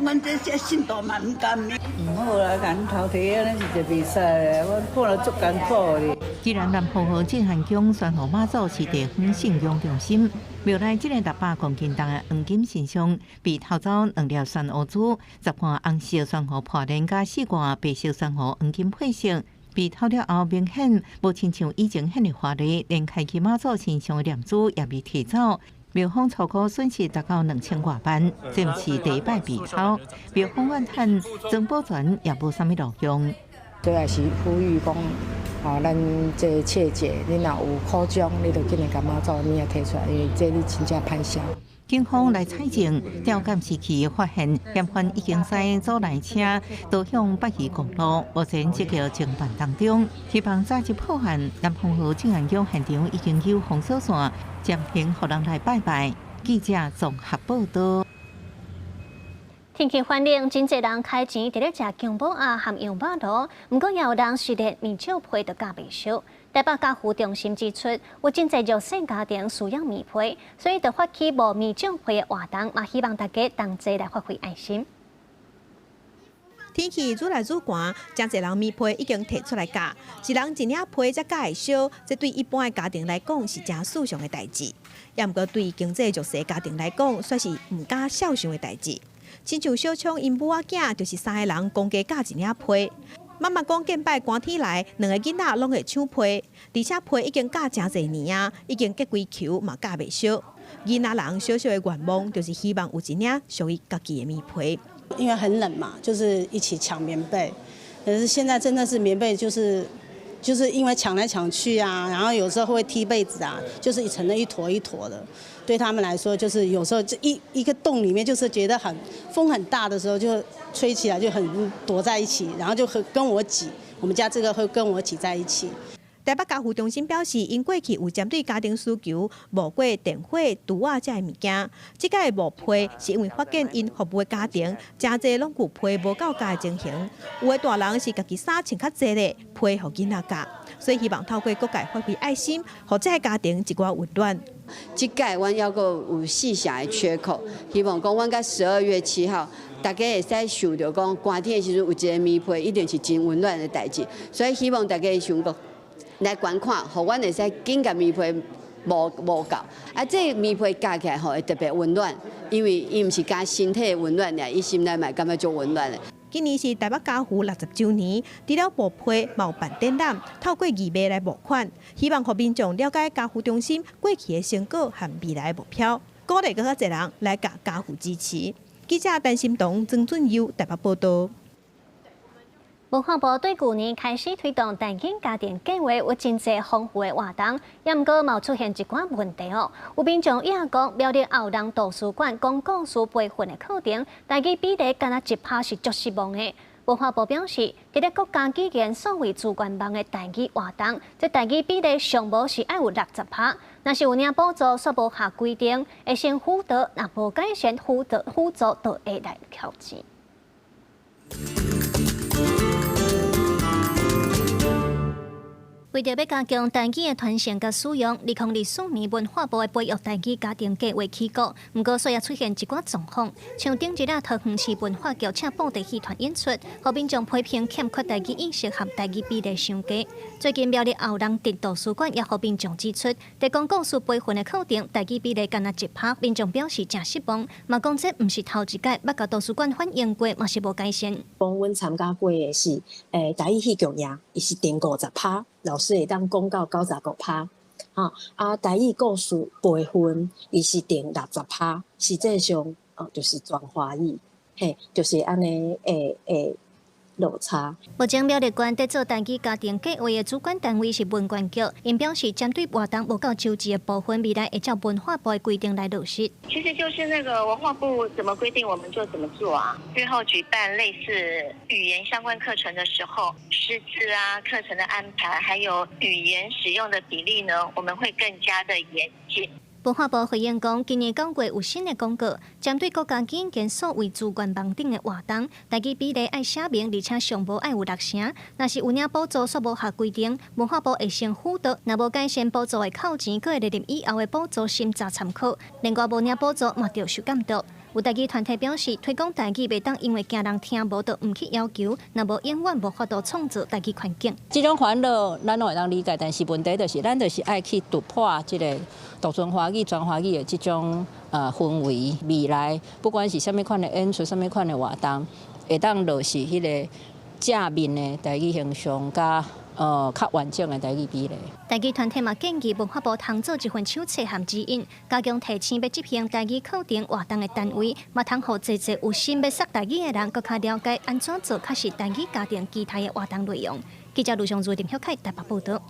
阮這些信徒嘛毋甘。毋好啦，共𪜶偷提按呢是就袂使的，我看了足艱苦的。
既然南風河鎮安宮玄武媽祖是地方信仰中心，廟內這个600公斤重的黃金神像被偷走兩粒玄武珠、10罐紅色玄武破鏈佮四罐白色玄武黃金配飾。被偷了後，明顯無親像以前遐爾華麗，連開啟媽祖神像的念珠也被提走。廟方初估損失達到2000外萬，這毋是第一擺被偷。廟方怨嘆，裝保全也無啥物路用。
主要是呼籲講，吼，咱這切記，你若有苦衷，你就緊來共媽祖物仔提出來，因為這你真正歹勢。
警方來採證，調監視器發現嫌犯已經駛左來車逃向北宜公路，目前積極偵辦當中。希望早日破案。南風河鎮安宮現場已經有封鎖線，暫停予人來拜拜。記者綜合報道。
天氣寒冷，真濟人開錢佇咧食姜母鴨和羊肉爐，毋過也有人是連麵笑皮都咬袂熟。台北家扶中心指出，有真濟弱勢家庭需要棉被，所以就發起無麵漿皮的活動，嘛希望大家同齊來發揮愛心。
天氣愈來愈寒，誠濟人棉被已經提出來夾，一人一領被才較會燒，這對一般的家庭來講是誠尋常的代誌。也毋過對經濟弱勢家庭來講，煞是毋敢肖想的代誌。親像小聰𪜶母仔囝，就是三个人公家夾一領被。媽媽講，近擺寒天來，兩个囡仔攏會搶被，而且被已經夾誠濟年啊，已經結幾球嘛夾袂燒。囡仔人小小的願望，就是希望有一領屬於家己的棉被。
因為很冷嘛，就是一起搶棉被。可是現在真的是棉被，就是因為搶來搶去啊，然後有時候會踢被子啊，就是一層的一坨一坨的。對他們來說，就是有時候這一個洞裡面，就是覺得很風很大的時候，就吹起來就很躲在一起，然後就會跟我擠。我們家這個會跟我擠在一起。
台北家扶中心表示，𪜶過去有針對家庭需求募過電火、櫥仔這的物件。這擺募被是因為發現𪜶服務的家庭誠濟攏有被無夠夾的情形，有的大人是家己衫穿較濟咧，被予囡仔夾，所以希望透過各界發揮愛心，予這个家庭一寡溫暖。
這屆阮猶閣有四成的缺口，希望講阮到12月7號，大家會使想著講，寒天的時陣有一个棉被，一定是真溫暖的代誌，所以希望大家想講來捐款，予阮會使緊共棉被募募夠。啊，這个棉被蓋起來吼會特別溫暖，因為伊毋是干身體溫暖爾，伊心內嘛感覺足溫暖的。
今年是台北家扶60週年，除了募被，嘛有辦展覽，透過義賣來募款，希望予民眾了解家扶中心過去的成果和未來的目標，鼓勵閣較濟人來共家扶支持。記者陳心彤、曾俊佑台北報道。
文化部對舊年開始推動台語家庭計畫，有真濟豐富的活動，也毋過嘛有出現一寡問題哦。有民眾伊也講，苗栗後人圖書館講故事培訓的課程，台語比例干焦1%是足失望的。文化部表示，佇咧國家語言數位資源網的台語活動，這台語比例上無是愛有60%。若是有領補助，煞無合規定，會先輔導，若無改善輔導輔助，就會來扣錢。為著欲加強台語的傳承佮使用，2024年文化部的培育台語家庭計畫起鼓，毋過煞也出現一寡狀況，像頂日仔桃園市文化局請布袋戲團演出，予民眾批評欠缺台語意識和台語比例傷低。最近苗栗後人佇圖書館也予民眾指出，佇講故事培訓的課程，台語比例干焦1%，民眾表示誠失望，嘛講這毋是頭一擺，捌共圖書館反映過，嘛是無改善。
講阮參加過的是，台語戲劇營，伊是定50%。老師會當講到95%，哈啊！台語故事培訓，伊是定60%，實際上哦，就是全華語，嘿，就是按呢，會落差。
目前苗栗縣佇做台語家庭計畫的主管單位是文管局，𪜶表示針對活動無夠周齊的部分，未來會照文化部的規定來落實。
其實就是那個文化部怎麼規定，我們就怎麼做啊。日後舉辦類似語言相關課程的時候，師資啊、課程的安排，還有語言使用的比例呢，我們會更加的嚴謹。
文化部回應講，今年9月有新的公告，針對國家語言數位資源網頂的活動，台語比例愛寫明，而且上無愛有6成。若是有領補助煞無合規定，文化部會先輔導，若無改善補助會扣錢，閣會列入以後的補助審查參考。另外無領補助嘛著受監督。有台語團體表示，推廣台語袂當因為驚人聽無，就毋去要求，若無永遠無法度創造台語環境。
這種煩惱咱攏會當理解，但是問題就是，咱就是愛去突破這个獨尊華語、全華語的這種氛圍。未來不管是啥物款的演出、啥物款的活動，會當落實彼个正面的台語形象，佮較完整的台語比例。
台語團體嘛建議文化部通做一份手冊和指引，加強提醒欲執行台語課程活動的單位，嘛通予濟濟有心欲說台語的人，閣較了解按怎做較是台語家庭期待的活動內容。記者盧尚如、林曉凱台北報導。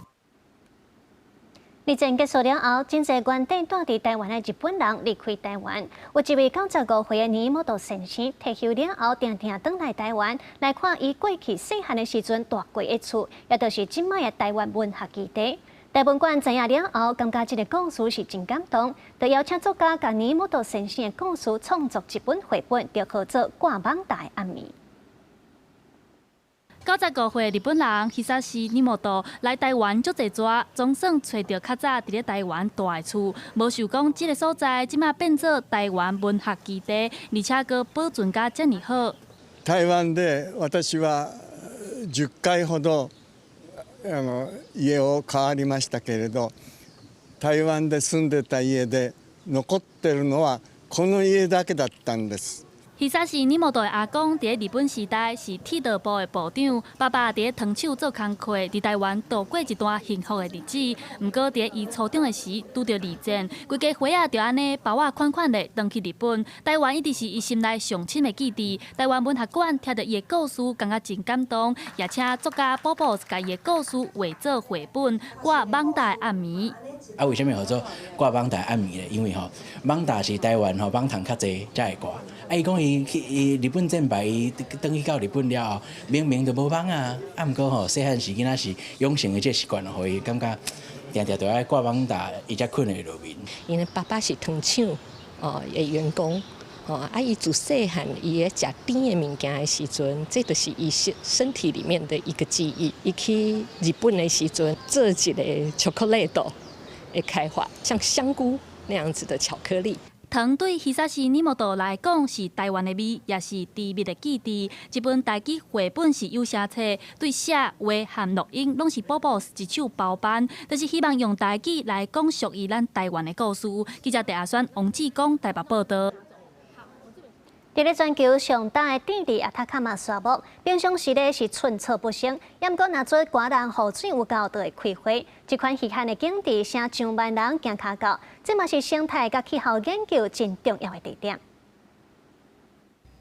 二戰結束了後，真濟原底蹛佇台灣的日本人離開台灣。有一位95歲的尼摩多先生退休了後，定定轉來台灣來看伊過去細漢的時陣蹛過的厝，也就是這擺的台灣文學基地。台文館知影了後，感覺這个故事是真感動，就邀請作家共尼摩多先生的故事創作一本繪本，就號做《掛艋舺的暗暝》。
95歲日本人希薩西尼莫多來台灣足濟逝，總算揣著較早佇咧台灣蹛的厝，無想講這个所在這馬變做台灣文學基地，而且閣保存甲遮爾好。
台灣で私は10回ほど家を変わりましたけれど、台灣で住んでた家で残ってるのはこの家だけだったんです。
彼時尼莫多的阿公佇日本時代是鐵道部的部長，爸爸佇咧糖廠做工課，佇台灣度過一段幸福的日子。毋過佇伊初中的時拄著二戰，規家伙仔就按呢包仔款款的轉去日本。台灣一直是伊心內上深的記憶。台灣文學館聽著伊的故事，感覺真感動，也請作家寶寶共伊的故事畫做繪本《掛艋舺的暗暝》。
啊，為啥物號做掛艋舺暗暝咧？因為吼，艋舺是台灣吼蠓蟲較濟才會掛。啊，伊講伊去伊日本戰敗，伊轉去到日本了後，明明就無蠓啊，啊，毋過吼細漢時囡仔是養成的這個習慣，予伊感覺定定都愛掛艋舺，伊才睏會落眠。
𪜶的爸爸是糖廠哦的員工，哦，啊，伊自細漢伊咧食甜的物件的時陣，這就是伊身體裡面的一個記憶。伊去日本的時陣，做一个巧克力豆的開發，像香菇那樣子的巧克力。
糖對彼時尼莫多來講是台灣的味，也是甜蜜的記憶。這本台語繪本是有聲冊，對寫畫和錄音攏是寶寶一手包辦，就是希望用台語來講屬於咱台灣的故事。記者鄭阿宣、王志剛台北報導。
佇咧全球上大的智利阿塔卡馬沙漠，平常時咧是寸草不生，猶毋過若做寒冷雨水有夠，就會開花。這款稀罕的景致，成上萬人行跤到，這嘛是生態佮氣候研究真重要的地點。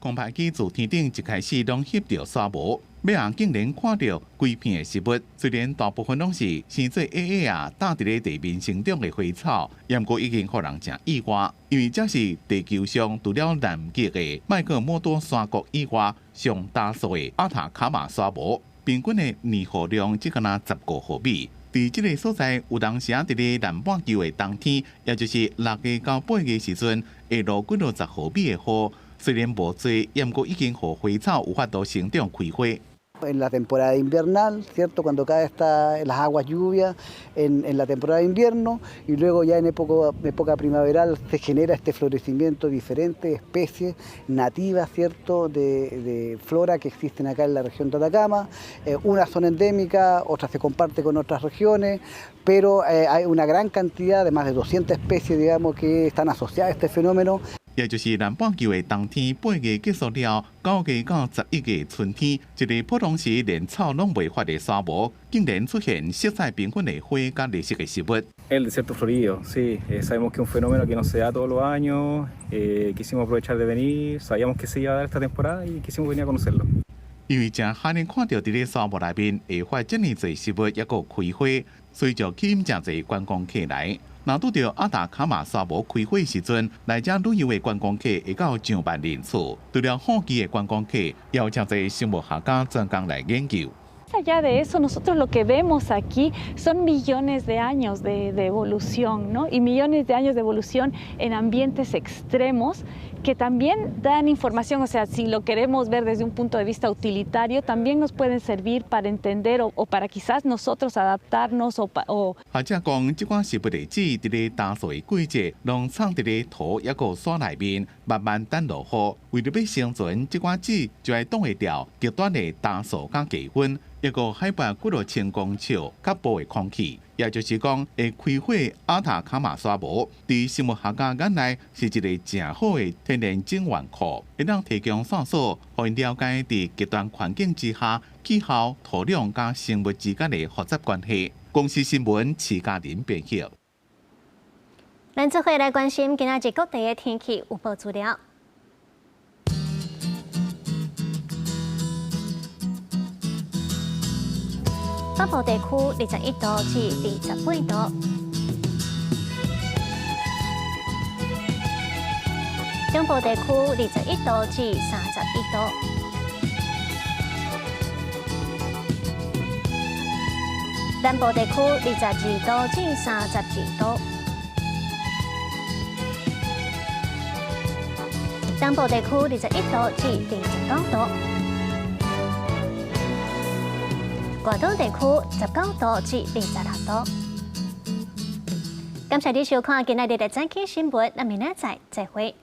空拍機自天頂一開始攏翕著沙漠，尾仔竟然看著規片的植物。雖然大部分攏是生做矮矮仔，搭佇咧地面生長的花草，毋過已經予人誠意外，因為這是地球上除了南極的麥克默多山谷以外，上大數的阿塔卡馬沙漠，平均的年雨量只敢若15毫米。佇這个所在，有當時佇咧南半球的冬天，也就是6月到8月時陣，會落幾落十毫米的雨。雖然無濟，毋過已經予花草有法度生長開花。
En la temporada invernal, ¿cierto? Cuando cae esta, las aguas lluvias en la temporada de invierno y luego ya en época primaveral se genera este florecimiento de diferentes especies nativas, ¿cierto? De flora que existen acá en la región de Atacama. Unas son endémicas, otras se comparten con otras regiones, pero hay una gran cantidad de más de 200 especies, digamos, que están asociadas a este fenómeno.
也就是南半球的冬天8月結束了，9月到11月春天，一个普通時連草攏袂發的沙漠，竟然出現色彩繽紛的花佮綠色的植物。
El desierto florido, sí, sabemos que es un fenómeno que no se da todos los años, quisimos aprovechar de venir, sabíamos que se iba a dar esta temporada y quisimos venir a conocerlo.
因為誠罕見看著佇咧沙漠內面會發這爾濟植物，抑閣開花，所以就吸引誠濟觀光客來。若拄著阿達卡馬沙漠開花時陣，來遮旅遊的觀光客會到上萬人次。除了好奇的觀光客，也有誠濟生物學家專工來研究。
Más allá de eso, nosotros lo que vemos aquí son millones de años de evolución, ¿no? Y millones de años de evolución en ambientes extremos que también dan información, o sea, si lo queremos ver desde un punto de vista utilitario, también nos pueden servir para entender o para quizás nosotros adaptarnos o
學者講，這款植物的籽佇咧乾燥的季節，攏藏佇咧土抑閣沙內面，慢慢等落雨。為著欲生存，這款籽就愛擋會牢極端的乾燥佮低溫，抑閣海拔幾落千公尺較薄的空氣。也就是講，會開花阿塔卡馬沙漠，佇生物學家眼內是一个誠好的天然種源庫，會當提供線索，予𪜶了解佇極端環境之下，氣候、土壤佮生物之間的複雜關係。公視新聞徐嘉玲編譯。
咱做伙來關心今仔日各地的天氣預報資料。北部地區21度至28度，中部地區21度至31度，南部地區22度至32度，東部地區21度至29度。外島地區19度至26度。感謝你收看今仔日的早起新聞，咱明仔載再會。